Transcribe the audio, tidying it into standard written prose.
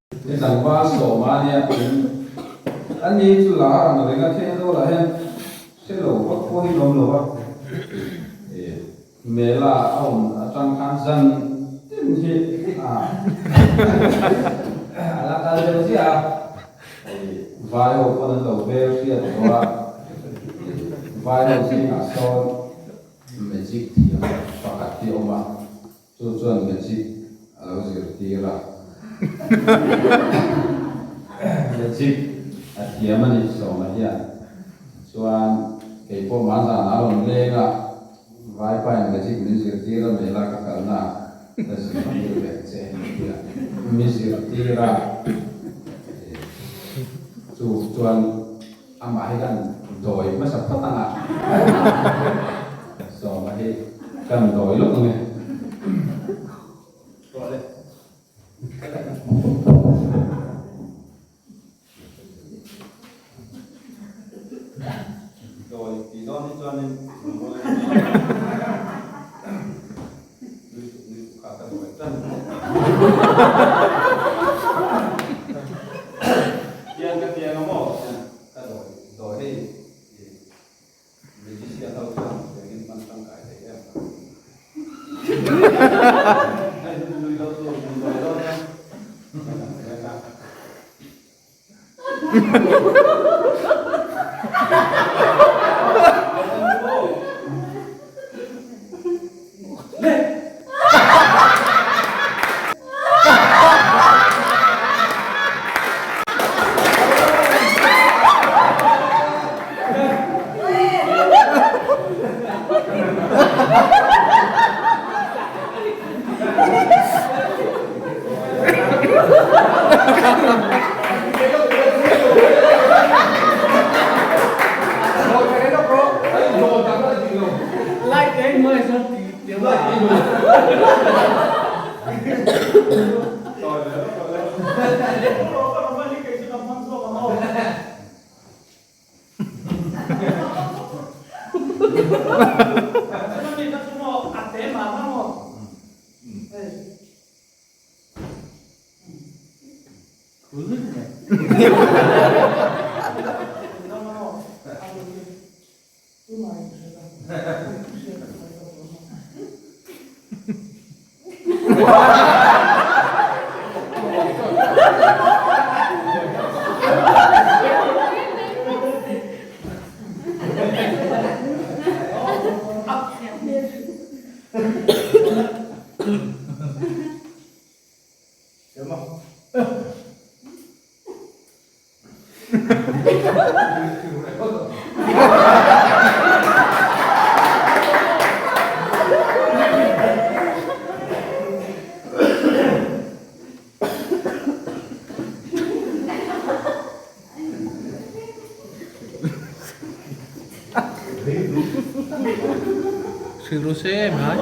He tlangval sawma nia in a ni chu lar ang reng a thleng dawn ah hian hre lo vak pawh hi lawm lo a, Mela a awm atang khan zan tin hi a la kal deuh ziah a, vai ho pawn an lo vel hriat tawh a, vai ho zingah sawn magic thiam pakhat hi a awm a. Chu chuan magic a lo zirtir a. Magic a thiam a ni Sawma hian. Chuan kei pawh Manzana a rawn leng a, Vaipain magic min zirtir a mela ka kalna ah ka zirtir ve che a ni tia mi zirtir a. Chu chuan amah hi kan dawi hmasa phawt ang a, Sawma hi kan dawi lawk ang e. Dawi tih dawn hi chuanin nui suk nui suk kha ka dawi tan. Tiang ka tiang a maw? Ka dawi dawi hei i magician ho chuan tiangin hman tangkai thei em ka hei nui lo chu min dawi dawn nia Hrilru se em hai.